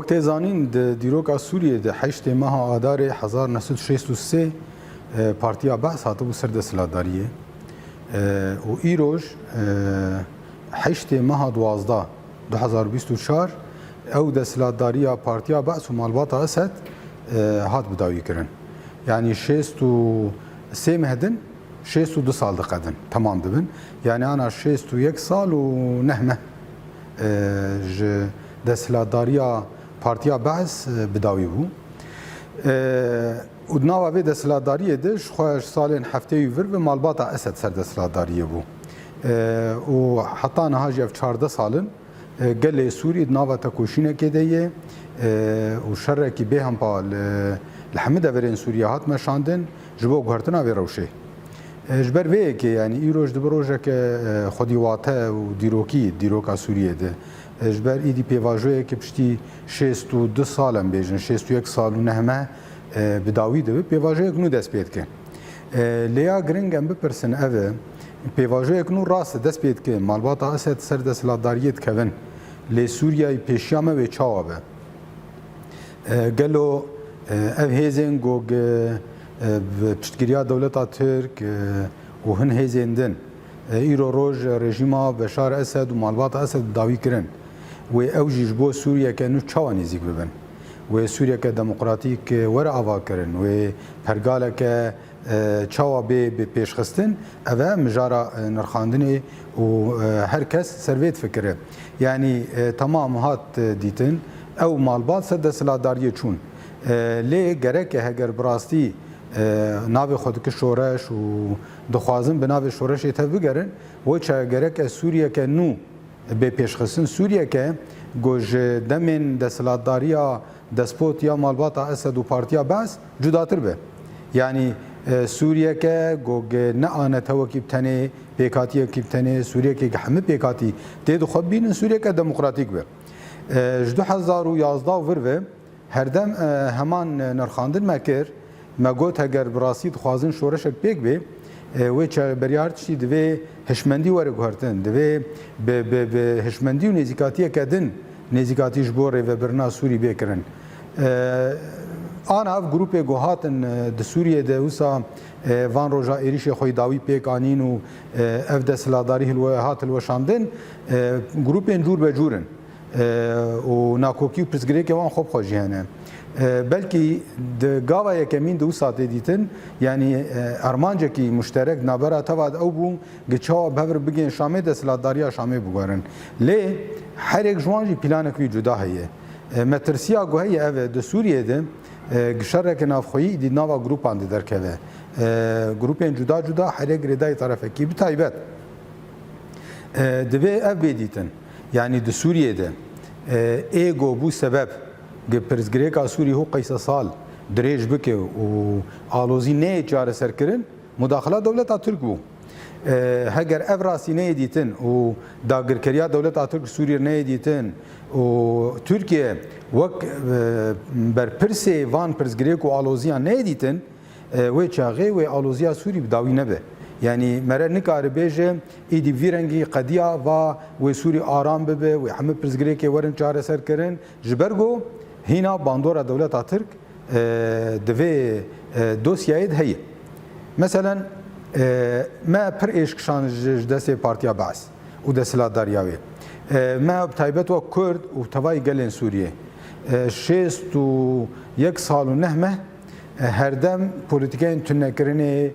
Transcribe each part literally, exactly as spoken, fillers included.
Tê zanîn, di dîroka Sûriyê de heştê meha Adarê hezar neh sed û şêst û sê, e, Partiya Be's hatibû ser desthilatdariyê. E, û îroj, e, heştê meha duwazdeh du hezar bîst û çar, ew desthilatdariya Partiya Be's û malbata Esed, e, hat bidawî kirin. Yanî şêst û sê meh din, şêst û du sal diqedin, temam dibin. Yanî ana şêst û yek sal û neh meh, e, ji desthilatdariya Partiya Be's, e, bidawî bû. E, û di nava vê desthilatdariyê de ji xwe ji salên heftê û vir ve malbata Esed ser desthilatdariyê bû. E, û heta niha jî ev çardeh sal in, e, gelê Sûrî di nava tekoşînekê de ye, e, û şerekî bêhempa li, li hemî deverên Sûriyê hat meşandin ji bo guhertina vê rewşê. E, ji ber vê yekê, yanî îroj dibe rojeke, e, xwedî wate û dîrokî, dîroka Sûriyê de. E, ji ber îdî pêvajoyeke piştî şêst û du sal, em bêjin, şêst û yek sal û neh meh, e, bi dawî dibe, pêvajoyek nû dest pê dike. E, lê ya giring em bipirsin ev e, pêvajoyek nû rast e, dest pê dike, malbata Esed ser desthilatdariyê dikevin. Lê Sûriyeyê pêşiya me wê çawa be? E, gelo, e, ev hêzên ku, e, bi piştgiriya dewleta Tirk, e, û hin hêzên din, e, îro roj rejîma Beşar Esed û malbata Esed bi dawî kirin, wê ew jî ji bo Sûriyeke nû çawa nêzîk bibin? Wê Sûriyeke demokratîk, e, were avakirin, wê pergaleke e, çawa bê, bê pêşxistin, ev e mijara, e, nirxandinê û, e, her kes ser vê difikire. Yanî, e, temam hat, e, dîtin, ew malbat ser desthilatdariyê çûn. E, lê gerek e heger bi rastî, e, navê xwe dike şoreş û dixwazin bi navê şoreşê tev bigerin, weça gerek e Sûriyeke nû bê pêşxistin, Sûriyeke ku ji demên desthilatdariya despot ya malbata Esed û Partiya Be's cudatir be. Yanî, e, Sûriyeke ku ne anetewekî bi tenê, pêkhatiyekî bi tenê, Sûriyeke ku hemî pêkhatî tê di xwe bînin, Sûriyeke demokratîk be. E, ji du hezar û yazdeh û vir ve, Herdem, e, heman, e, nirxandin me kir. Me got, heger bi rastî dixwazin şoreşek pêk bê, e, wê çareseriyê divê hişmendî were guhertin, divê bi, bi, bi hişmendî û nêzîkatiyeke din nêzîkatî ji bo rêvebirina Sûrî bê kirin. E, ana ev grûpê ku hatin, e, di Sûriyê de wisa, e, van roja êrîşê xwe yî dawî pêk anîn û, e, ev desthilatdarî hilwe-, hat hilweşandin, e, grûpên cûr be cûr in. E, û nakokî û pirsgirêkê wan xwe bi xwe jî hene. E, belkî di gava yekemîn de wisa tê dîtin, yanî, e, armancekî muşterek navbera teva de ew bû, gi çawa bi hev re bigihên Şamê, desthilatdariya Şamê biguherin. Lê herêk ji wan jî planek wî cuda heye. E, metirsiya ku heye ev e, di Sûriyê de, e, gi şereke navxweyî îdî nava grûpan de derkeve. E, grûpên cuda cuda herêk girêdayî terefekî bi taybet. E, divê ev bê dîtin. Yanî di Sûriyê de, e, ê ku bû sebeb gi pirsgirêka Sûrî hû qeyse sal dirêj bike û alozî neyê çareserkirin, mudaxila dewleta Tirk bû. E, heger ev rastî neyê dîtin û dagirkeriya dewleta Tirk Sûriyê neyê dîtin û Tirkiye wek, e, berpirsê van pirsgirêk û aloziyan neyê dîtin, e, wê çaxê wê aloziya Sûrî bi dawî nebe. Yanî mere nikare bêje, îdî vî rengî qediya va wê Sûrî aram bibe, wê hemî pirsgirêkê werin çareserkirin. Ji ber ku hîna bandora dewleta Tirk, e, di vê, e, dosyayê de heye. Meselen, e, me pir êş kişand ji, ji destê Partiya Be's û desthilatdariya wê. E, me bi taybet wek Kurd û tevayî gelên Sûriyê, e, şêst û yek sal û neh meh, e, herdem polîtîkeyên tunekirinê,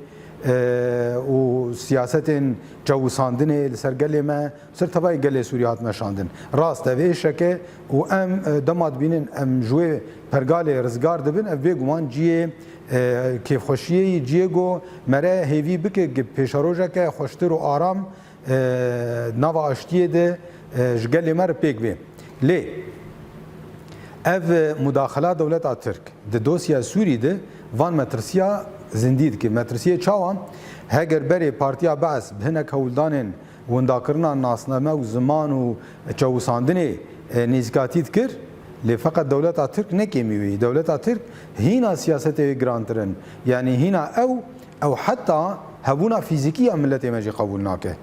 e, û siyasetên çewisandinê li ser gelê me, ser tevayê gelê Sûrî hat meşandin. Rast ev êşek e û em, e, dema dibînin em ji wê pergalê rizgar dibin, ev bêguman cihê, e, kêfxweşiyê yî, cihê ku mere hêvî bike gi pêşerojeke xweştir û aram, e, nava aştiyê de, e, ji gelê me re pêk bê. Lê ev, e, mudaxila dewleta Tirk di dosya Sûrî de van metirsiya zindî dike. Metirsiyê çawa? Heger berê Partiya Be's bi hinek hewldanên windakirina nasname û ziman û çewisandinê, e, nêzîkatî dikir, lê feqet dewleta Tirk ne kêmî wê. Dewleta Tirk hîna siyasetê wê girantir in. Yanî hîna ew, ew heta hebûna fîzîkî ya miletê me jî qebûl nake.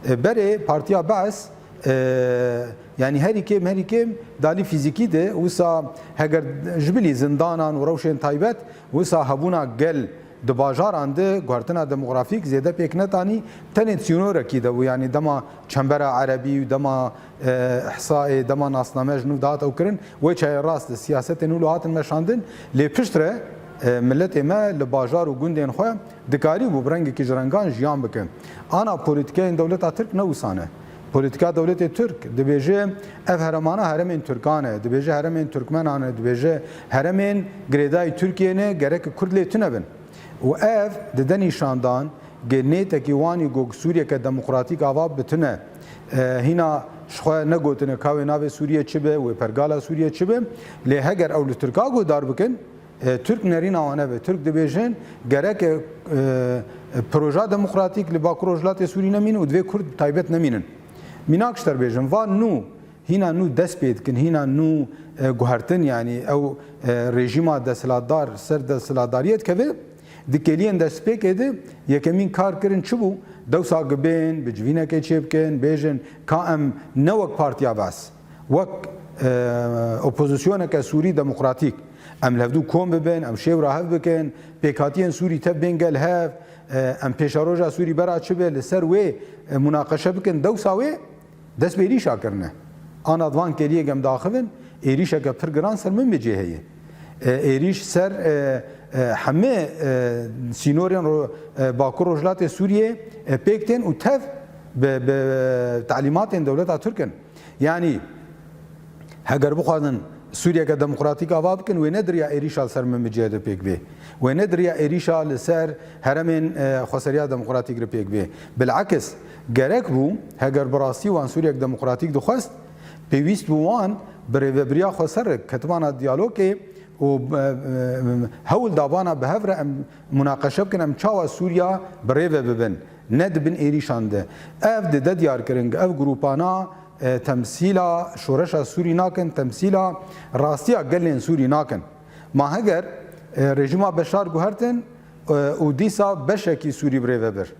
E, berê Partiya Be's, E, yanî herî kêm, herî kêm dalî fîzîkî de, wisa heger ji bilî zindanan û rewşên taybet, wisa hebûna gel di bajaran de guhertina demografîk zêde pêk netanî, tenê sînorekî de bû, yanî dema çembera erebî û dema, e, ihsayê, dema nasname ji nû dihat ew kirin, wê çaye rast li siyasetên wilo hatin meşandin, lê piştre, e, miletê me li bajar û gundên xwe dikarîbû bi rengekî ji rengan jiyan bike. Ana polîtîkeyên dewleta Tirk ne wisa ne. Polîtîka dewletê Tirk dibêje, ev heremana heremên Tirkan e, dibêje heremên Tirkmenan e, dibêje heremên girêdayî Tirkiyê ne, gerek Kurd lê tune bin. Û ev dide nîşandan, gê nêtekî wanî go Sûriyeke demokratîk ava bitune. E, hîna ji xwe negotine ka wê navê Sûriye çi be, wê pergala Sûriye çi be, lê heger ew li Tirka guhdar bikin, e, Tirk nerîna wan ev e. Tirk dibêjin, gerek e, e, proja demokratîk li Bakur Rojhilatê Sûrî nemîne û divê Kurd taybet nemînin. Mînak ji te re bêjim, van nû, hîna nû dest pê dikin, hîna nû, e, guhertin, yanî ew, e, rejîma desthilatdar ser desthilatdariyê dikeve, di kêliyên destpêkê de yekemîn kar kirin çi bû? Dewsa gibên, bi civînekê çêbikin, bêjin ka em ne wek Partiya Be's, wek, e, opozisyoneke Sûrî demokratîk, em li hevdû kom bibin, em şêw re hev bikin, pêkhatiyên Sûrî tev bên gel hev, e, em pêşeroja Sûrî bera çi be, li ser wê, e, munaqeşe bikin. Dewsa wê dest bi êrîşa kirine. Ana di van kêliyê em daxivin, êrîşeke pir giran ser Minbicê heye. E, êrîş ser, e, e, hemî, e, sînorên ro-, e, Bakur Rojhilatê Sûriyê, e, pêk tên û tev bi, bi, e, telîmatên dewleta Tirk in. Yanî, heger bixwazin Sûriyeke demokratîk ava bikin, wê ne di riya êrîşa li ser Minbicê de pêk bê. Wê ne di riya êrîşa li ser heremên, e, xweseriya demokratîk re pêk bê. Bilekis, gerek bû, heger bi rastî wan Sûriyek demokratîk dixwest, pêwîst bû wan bi rêvebiriya xweser re ketibana diyalogê û, e, e, hewl dabana bi hev re em munaqeşe bikin, em çawa Sûriya bi rê ve bibin, ne di bin êrîşan de. Ev dide diyarkirin, ev grûpana, e, temsîla şoreşa Sûrî nakin, temsîla rastiya gelên Sûrî nakin. Ma heger, e, rejîma Beşar guhertin, e, û dîsa beşekî Sûrî bi rê ve bir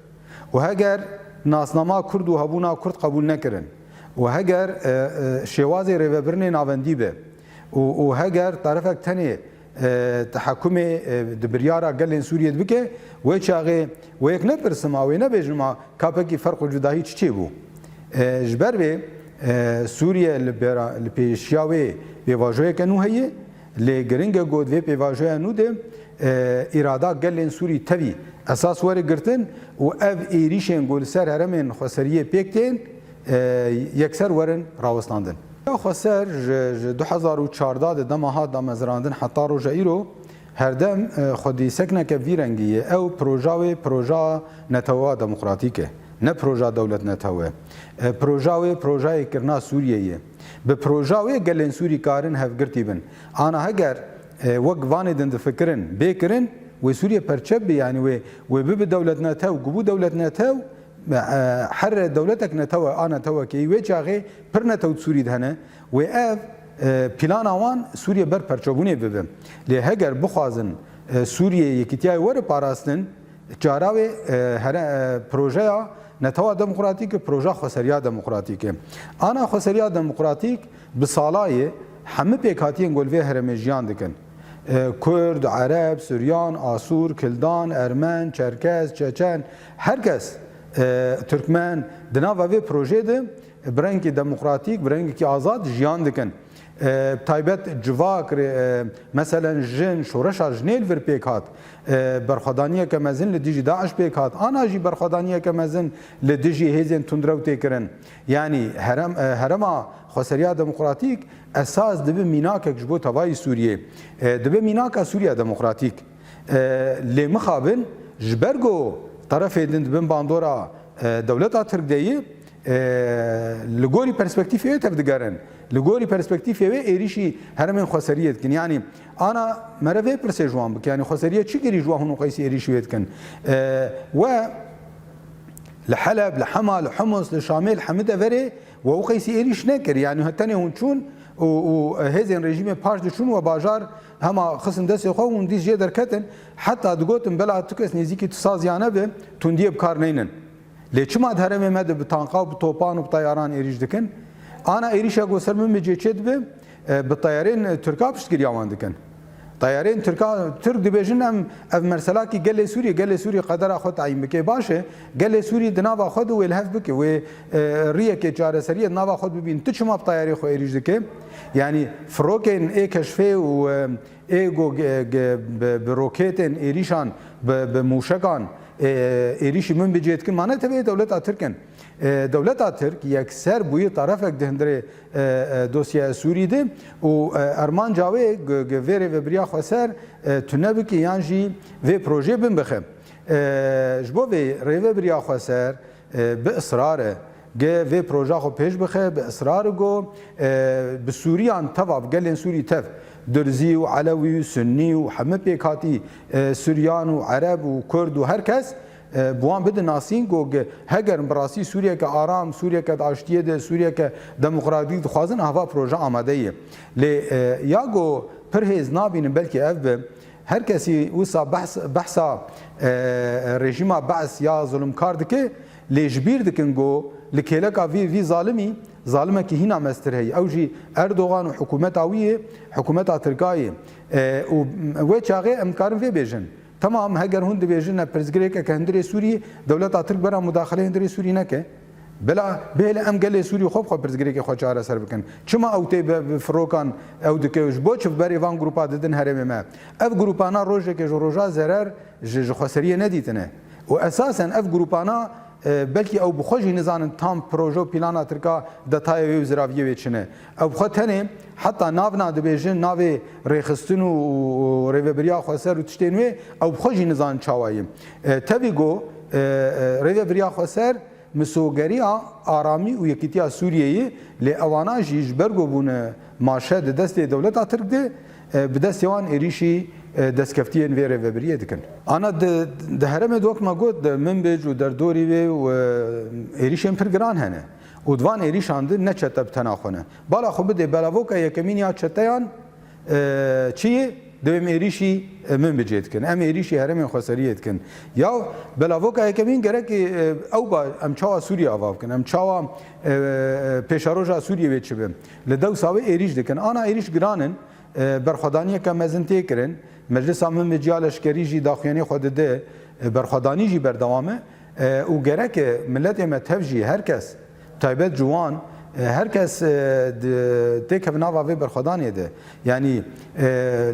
û heger nasnama Kurd û hebûna Kurd qebûl nekirin û heger, e, e, şêwazê rêvebirinê navendî be û, û heger tarafek tenê, e, tehekumê, e, di biryara gelên Sûriyê de bike, wê çaxê wê yek nepirsim a, wê nebêjim a, kapekî ferq û cudahî çi çêbû? E, ji ber vê, e, Sûriye li bera-, li pêşiya wê pêvajoyeke nû heye, lê giring e ku di vê pêvajoya nû de, e, îrada gelên Sûrî tevî esas were girtin û ev êrîşên ku li ser heremên xweseriyê pêk tên, e, yekser werin rawestandin. Ya xweser ji, ji du hezar û çardeh de dema hat damezrandin heta roja îro, herdem, e, xwedî sekneke vî rengî ye. Ew proja wê proja netewa demokratîk e. Ne proja dewlet netew e. E, proja wê projayê kirina Sûriyê ye. Bi proja wê gelên Sûrî karin hevgirtî bin. Ana heger, e, wek vanê din difikirin, bê kirin, wê Sûriye perçe bi, yanî wê, wê bibi dewlet netew, ku bû dewlet netew, e, here dewletek netewe, a netewekê, wê çaxê pir netew di Sûrî de hene, wê ev, e, plana wan Sûriye ber perçebûnê bibe. Lê heger bixwazin, e, Sûriye yekîtiyayê were parastin, çara wê, e, here, e, projeya netewa demokratîk e, proja xweseriya demokratîk e. Ana xweseriya demokratîk bi sala ye hemî pêkhatiyên ku li vê herêmê jiyan dikin. E, Kurd, Ereb, Suryan, Asûr, Kildan, Ermen, Çerkez, Çeçen, her kes, e, Tirkmen, di nava vê projeyê de bi rengekî demokratîk, bi rengekî azad jiyan dikin. E, taybet civak, e, meselen jin, şoreşa jinê li vir pêk hat. E, berxwedaniyeke mezin li dijî DAIŞ pêk hat. Ana jî berxwedaniyeke mezin li dijî hêzên tundrew tê kirin. Yanî herem, e, herema xweseriya demokratîk esas dibe mînakek ji bo tevayî Sûriyê. E, dibe mînaka Sûriya demokratîk. E, lê mixabin ji ber ku terefê din di bin bandora, e, dewleta Tirk de yî, e, li gorî perspektîfê wê tevdigerin. Li gorî perspektîfê wê êrîşî heremên xweseriyê dikin. Yanî ana mere vê pirsê ji wan bike. Yanî xweseriye çi kirî ji wan hûn û qeysî êrîşî wê dikin? E, we li Heleb, li Hema, li Humus, li Şamê, li hemî deverê we û qeysî êrîş nekir. Yanî tenê hûn çûn û, û hêzên rejîmê paş diçûn we bajar hema xistin destê xwe û hûn dîs jê derketin. Heta digotin bela tu kes nêzîkî tu saziya nebe, tundiyê bi kar neynin. Lê çima di herêmê me de bi tanka û bi topan û bi teyaran êrîş dikin? Ana êrîşa ku ser Minbicê çêdibe, e, bi teyarên Tirka piştgiriya wan dikin. Teyarên Tirka, Tirk dibêjin, em, ev merselakî gelê Sûriyê, gelê Sûrî qedera xwe tayîn bike. Baş e, gelê Sûrî di nava xwe de wê li hev bike, wê, e, riyekê çareseriyê di nava xwe de bibîn. Tu çima bi teyarê xwe êrîş dike? Yanî firokên ê keşfê û, e, ê ku ge-, ge-, bi, bi roketên êrîşan, bi, bi mûşekan, e, êrîşî Minbicê dikin, mane tevê dewleta Tirk in. E, dewleta Tirk yekser bûyî tarafek di hundirê, e, e, dosyaya Sûrî de û, e, armanca wê gi, gi vê rêvebiriya xweser, e, tune bike yan jî vê projê bin bixe. E, ji bo vê rêvebiriya xweser, e, bi israr e. Ge vê proja xwe pêş bixe, bi israr e ku, e, bi Sûriyan teva, bi gelên Sûrî tev, Durzî û Elewî û Sunnî û hemî pêkhatî, e, Suryan û Ereb û Kurd û her kes, e, bi wan bidin nasîn ku ge-, heger bi rastî Sûriyeke aram, Sûriyeke di aştiyê de, Sûriyeke demokratîk dixwazin, ava proje amade ye. Lê, e, ya ku pir hêz nabînin belkî ev be, her kesî wisa behs, behsa, e, rejîma Be's ya zulumkar dike, lê ji bîr dikin ku li kêleka vî, vî zalimî, zalimekî hîna mestir heye. Ew jî Erdogan û hikûmeta wî ye, hikûmeta Tirka ye. E, û wê çaxê em dikarin vê bêjin. Temam, heger hûn dibêjin ne pirsgirêkeke hundirê Sûrî, dewleta Tirk bera mudaxilê hundirê Sûrî neke. Bila bihêle em gelê Sûrî xwe bi xwe pirsgirêkê xwe çareser bikin. Çima ew tê bi, bi firokan ew dike û ji bo çi berê van grupa didin herêmê me? Ev grupana rojekê ji roja zerer ji, ji xweseriyê nedîtine. Û esasen ev grupana, e, belkî ew bi xwe jî nizanin tam proje û plana Tirka detayê wê û ziraviyê wê çi ne. Ew bi xwe tenê heta navna dibêjin, navê rêxistin û, û rêvebiriya xweser û tiştên wê, ew bi xwe jî nizanin çawa ye. E, tevî ku, e, e, rêvebiriya xweser misogeriya aramî û yekîtiya Sûriyeyê, lê ewana jî ji ber ku bûne maşe di destê dewleta Tirk de, e, bi destê wan êrîşî, e, destkeftiyên vê rêvebiriyê dikin. Ana di, di herêmê de wek me got, di Minbic û derdorî wê û, e, êrîşên pir giran hene. Û di van êrîşan de ne çete bi tena xwe ne. Bala xwe bidê belavoka yekemîn ya çeteyan, e, çi ye? Divê em êrîşî, e, Minbicê dikin. Em êrîşî herêmên xweseriyê dikin. Ya belavoka yekemîn gerek, e, ew ba, em çawa Sûriye ava bikin? Em çawa, e, e, pêşeroja Sûriye wê çi be? Li dewsa wê êrîş dikin. Ana êrîş giran in, e, berxwedaniyeke mezin tê kirin. Meclisa Minbiciya Leşkerî jî daxuyaniyê xwe dide, e, berxwedanî jî berdewam e. E, û gerek e miletê me tev jî her kes, taybet ciwan, e, her kes, e, di-, têkeve nava vê berxwedanê de. Yanî, e,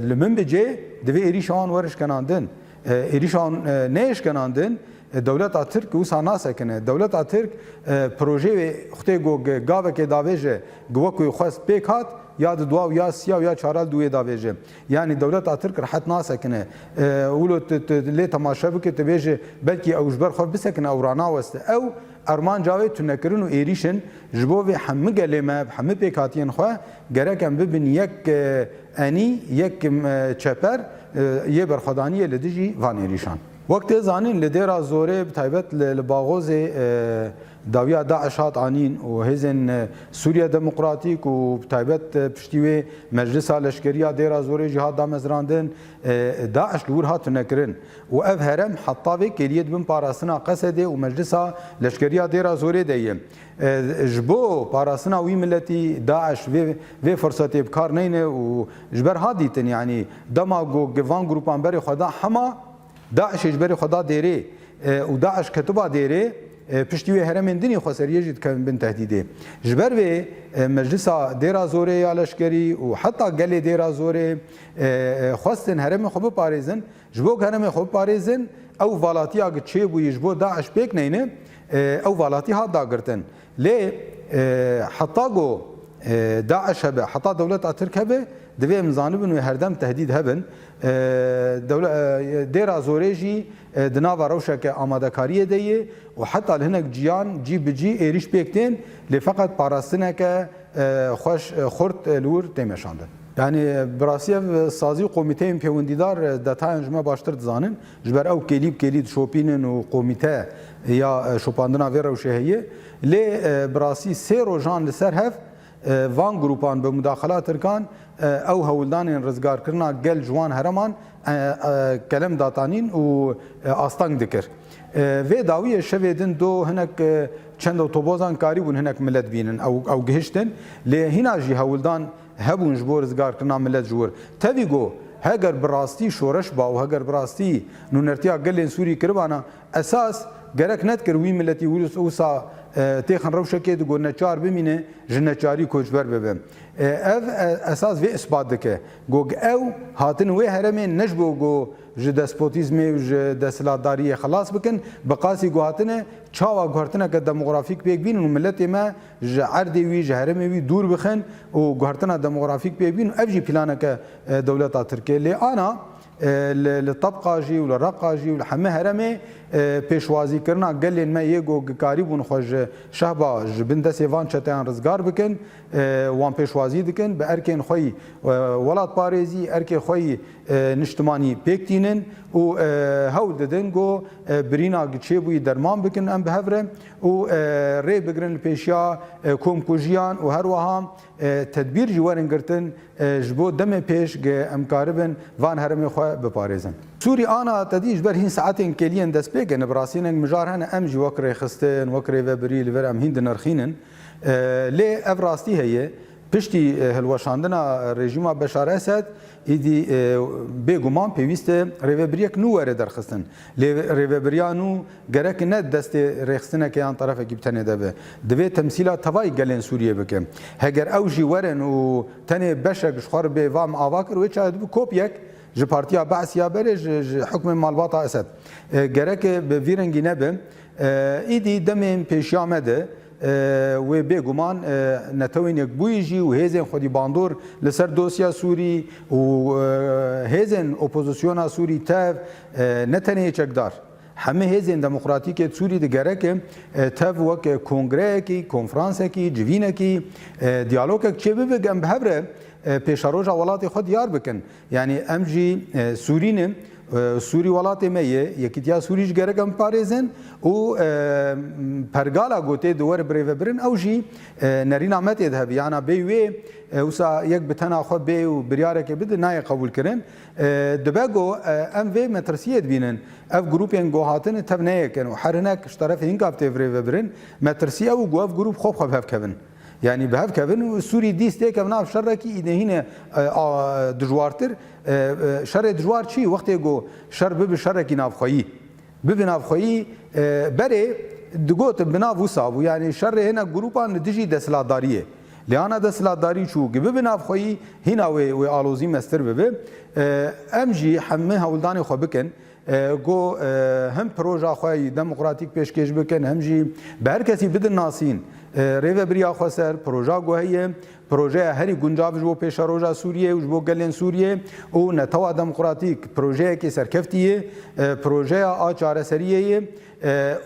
li Minbicê divê êrîşa wan were şkenandin. E, êrîşa wan, e, neyê şkenandin, e, dewleta Tirk wisa nasekine. Dewleta Tirk, e, projeyê wê xutê ku ge-, gavekê davêje, ku wekû xwest pêk hat, ya di dua û ya siya û ya çara li dûyê davêje. Yanî dewleta Tirk rehet nasekine. E, wilo tu, tu lê temaşe bike, tu bêje, belkî ew ji ber xwe bisekine, ew ranaweste. Ew armanca wê tunekirin û êrîş in. Ji bo vê hemî gelê me, hemî pêkhatiyên xwe, gerek em bibin yek, e, enî, yek, e, çeper, e, yê berxwedaniyê li dijî van êrîşan. Wek tê zanîn, li Dêra Zorê, bi taybet li, li Baxozê, e, dawiya DAIŞ hat anîn û hêzên, e, Sûriye Demokratîk û bi taybet, e, piştî wê Meclisa Leşkeriya Dêra Zorê jî hat damezrandin. E, DAIŞ li wir hat tunekirin û ev herem heta vê kêliyê di bin parastina Qesedê û Meclisa Leşkeriya Dêra Zorê de ye. E, ji bo parastina wî miletî DAIŞ vê, vê firsetê bi kar neyne û ji ber hat dîtin, yanî dema ku gi-, van grupan berê xwe da hema, DAIŞê ji berê xwe da dêrê, e, û DAIŞ ketiba dêrê, e, piştî wê herêmên din ê xweseriyê jî dikevin bin tehdîdê. Ji ber vê, e, Meclisa Dêra Zorê ya Leşkerî û heta gelê Dêra Zorê, e, e, xwestin herêmê xwe biparêzin. Ji bo ku herêmê xwe biparêzin, ew valatiya ku çêbûyî ji bo DAIŞ pêk neyne, e, ew valatî hat dagirtin. Lê, e, heta ku, e, DAIŞ hebe, heta dewleta Tirk hebe, divê em zanibin wê herdem tehdîd hebin. E, dewle-, e, Dêra Zorê jî, e, di nava rewşeke amadekariyê de ye û heta li hinek ciyan cî bi cî êrîş pêk tên, lê feqet parastineke, e, xweş, e, xurt, e, li wir tê meşandin. Yanî, e, bi rastî ev sazî û komîteyên pêwendîdar, e, detayan ji me baştir dizanin. Ji ber ew kêlî bi kêlî dişopînin û komîte ya, e, şopandina vê rewşê heye. Lê, e, bi rastî sê rojan li ser hev, E, van grûpan bi mudaxela Tirkan, e, ew hewldanên rizgarkirina gel ji wan hereman, e, e, kelem datanîn û, e, asteng dikir. E, vê dawiyê şevê din do hinek, e, çend otobozan karîbûn hinek milet bînin, ew, ew gihiştin. Lê hîna jî hewldan hebûn ji bo rizgarkirina milet ji wir. Tevî got, heger bi rastî şoreş ba û heger bi rastî nûnertiya gelên Sûrî kiribana, esas gerek nedikir wî miletî wis-, wisa, e, têxin rewşekê digot neçar bimîne, ji neçarî koçber bibe. E, ev, e, esas vê ispat dike. Got ew hatin wê heremê ne ji bo got ji despotîzmê û ji desthilatdariyê xelas bikin, bi qasî got hatine çawa guhertineke demografîk pêk bînin û miletê me ji erdê wî, ji herêmê wî dûr bixin û guhertina demografîk pêk bîn û ev jî planeke, e, dewleta Tirkiyê. Lê ana, e, li, li Tebqa jî û li Reqa jî û li hemî herêmê, e, pêşwazîkirina gelên me yê ku gikarîbûn xwe ji şehba ji bin destê van çeteyan rizgar bikin, e, wan pêşwazî dikin, bi erkên xwe yî, e, welatparêzî, erkên xwe yî, e, niştimanî pêk tînin û, e, hewl didin ku, e, birîna gi çêbûyî derman bikin em bi hev re û, e, rê bigirin li pêşiya, e, komkujiyan û her wiha, e, tedbîr jî werin girtin, e, ji bo demê pêş gi em karibin van herêmê xwe biparêzin. Sûrî ana te dî ji ber hîn saetên kêliyên destpêkê ne, bi rastî hinek mijar hene, em jî wek rêxistin, wek rêvebirî li vir em hîn dinirxînin. E, lê ev rastî heye. Piştî, e, hilweşandina rejîma Beşar Esed, îdî, e, bêguman pêwîst e rêvebiriyek nû were derxistin. Lê rêvebiriya nû gerek ne destê rêxistineke yan terefekî bi tenê de be. Divê temsîla tevayî gelên Sûriyê bike. Heger ew jî werin û tenê beşek ji xwe re bê va me ava kir, wê çaxê dibe kopyek ji Partiya Be'siya berê, ji, ji hikmê malbata Esed. E, gerek bi vî rengî nebe. E, îdî demên pêşiya me de, e, wê bêguman, e, Netewên Yekbûyî jî û hêzên xwedî bandor li ser dosya Sûrî û, e, hêzên opozisyona Sûrî tev, e, ne tenê yê çekdar, hemî hêzên demokratîk ê Sûrî digereke, e, tev wek kongreyekî, konferansekî, civînekî, e, diyalogek çêbibe, em bi hev re, e, pêşeroja welatê xwe diyar bikin. Yanî em jî, e, Sûrî ne, e, Sûrî welatê me ye, yekîtiya Sûrî jî gerek em parêzin û, e, pergala gotê di were birêvebirin, ew jî, e, nerîna me tê de hebe. Yana bêyî wê, e, wisa yek bi tena xwe bê û biryareke bide nayê qebûlkirin. E, dibe go, e, em vê metirsiyê dibînin. Ev grûpên go hatine tev neyekin û her hinek ji terefê hingav tê birêvebirin. Metirsî ew û go ev grûp xwe bi xwe bi hev kevin. Yanî bi hev kevin û Sûrî dîs têkevin nav şerekî îdehîne, e, a, dijwartir, e, e, şerê dijwar çi? Wextê ku şer bibi şerekî navxweyî. Bibi navxweyî, e, berê digotin bi nav wisa bû. Yanî şerê hinek grûpan li dijî desthilatdariyê. Lê ana desthilatdarî çû, ki bibi navxweyî, hîna wê, wê alozî mestir bibi. E, em jî hemî hewldanê xwe bikin. E, go, e, him proja xwe yî demokratîk pêşkêş bikin, him jî bi her kesî bidin nasîn. E, rêvebiriya xweser, proja ku heye, projeya herî guncav ji bo pêşeroja Sûriyê û ji bo gelên Sûriyê û netewa demokratîk projeyekê serkeftî ye, e, projeya a çareseriyê ye. E, e,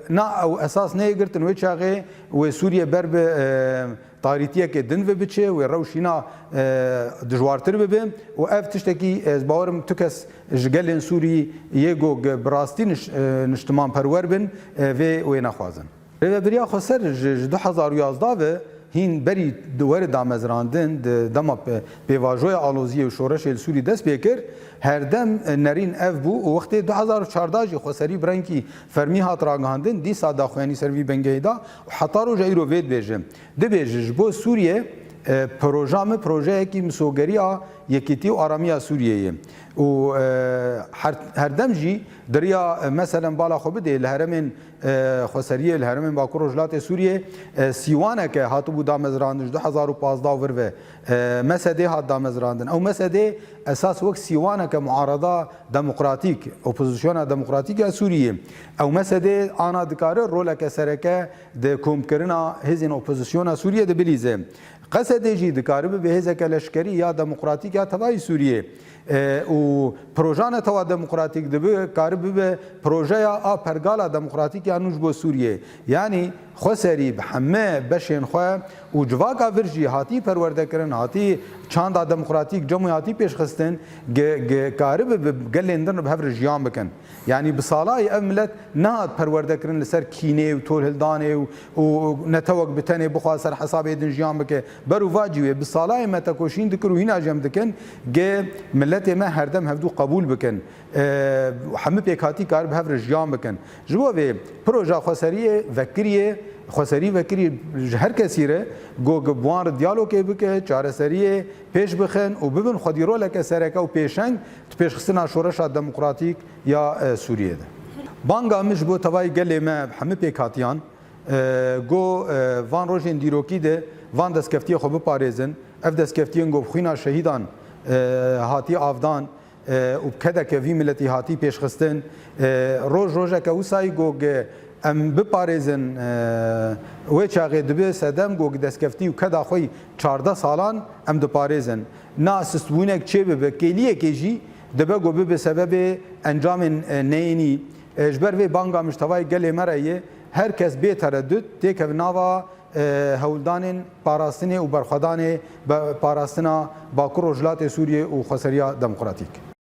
na ew esas neyê girtin wê çaxê wê Sûriye ber bi, e, tarîtiyekê din ve biçe, wê rewşîna, e, dijwartir bibe û ev tiştekî, ez bawerim tu kes ji gelên Sûrî yê ku bi rastî niş-, e, niştimanperwer bin, e, vê wê nexwazin. Rêvebiriya Xweser ji, ji du hezar û yazdeh ve hîn berî di were damezrandin, di dema pe-, pêvajoya aloziyê û şoreşê li Sûrî dest pê kir, herdem, e, nerîn ev bû û wextê du hezar û çardeh jî xweserî bi rengî fermî hat ragihandin, dîsa daxuyanî ser vî bingehê da û heta roja îro vê dibêje. Dibêje, ji bo Sûriye, e, proja min projeyekî misogeriya yekîtî û aramiya Sûriyê ye. Û, e, her, herdem jî di riya, e, meselen bala xwe bidê, li herêmên, e, xweseriyê, li herêmên Bakur Rojhilatê Sûriyê, e, sîwaneke hatibû damezrandin ji du hezar û pazdeh û vir ve, e, mesedê hat damezrandin. Ew mesedê esas wek sîwaneke muarada demokratîk, opozisyona demokratîk ya Sûriyê. Ew mesedê ana dikare roleke sereke di komkirina hêzên opozisyona Sûriyê de bilîze. Qesedê jî dikare bibe hêzeke leşkerî ya demokratîk ya tevayî Sûriyê. E, û proja netewa demokratîk dibe, kare bibe projeya a pergala demokratîk ya nû ji bo Sûriyê. Yanî Xweserî bi heme beşên xwe û civaka vir jî hatî perwerdekirin, hatî çanda demokratîk cem wî hatî pêşxistin, ge-, ge-, karibe bi gelên din re bi hev re jiyan bikin. Yanî bi salayê ev milet nehat perwerdekirin li ser kînê û tolhildanê û, û netewek bi tenê bixwa ser hesabê din jiyan bike. Ber û va cî wê bi salayê me tekoşîn dikir û hîna jî em dikin, ge miletê me herdem hevdû qebûl bikin. E, hemû pêkhatî kar bi hev re jiyan bikin. Ji bo vê proja xweseriyê vekiriyê, xweserî vekirî ji her kesî re go bi wan re diyalogê bike, çareseriyê pêş bixin û bibin xwedî roleke sereke û pêşeng di pêşxistina şoreşa demokratîk ya, e, Sûriyê de. Banga min ji bo tevayî gelê me hemû pêkhatiyan, e, go, e, van rojên dîrokî de van destkeftiyê xwe biparêzin. Ev destkeftiyên go bi xwîna şehîdan, e, hatî avdan, e, û bi kedeke vî miletî hatî pêşxistin. E, roj rojeke wisayî go ge em biparêzin, e, wê çaxê dibe sedem go destkeftî û keda xwe yî çardeh salan em diparêzin. Na sistbûnek çê bibe, kêliyekê jî dibe go bibe sebebê encamên, e, neyênî. E, ji ber vê banga min ji tevayî gelê me re ye, her kes bê teredut têkeve nava, e, hewldanên parastinê û berxwedanê be-, parastina Bakur Rojhilatê Sûriyê û xweseriya demokratîk.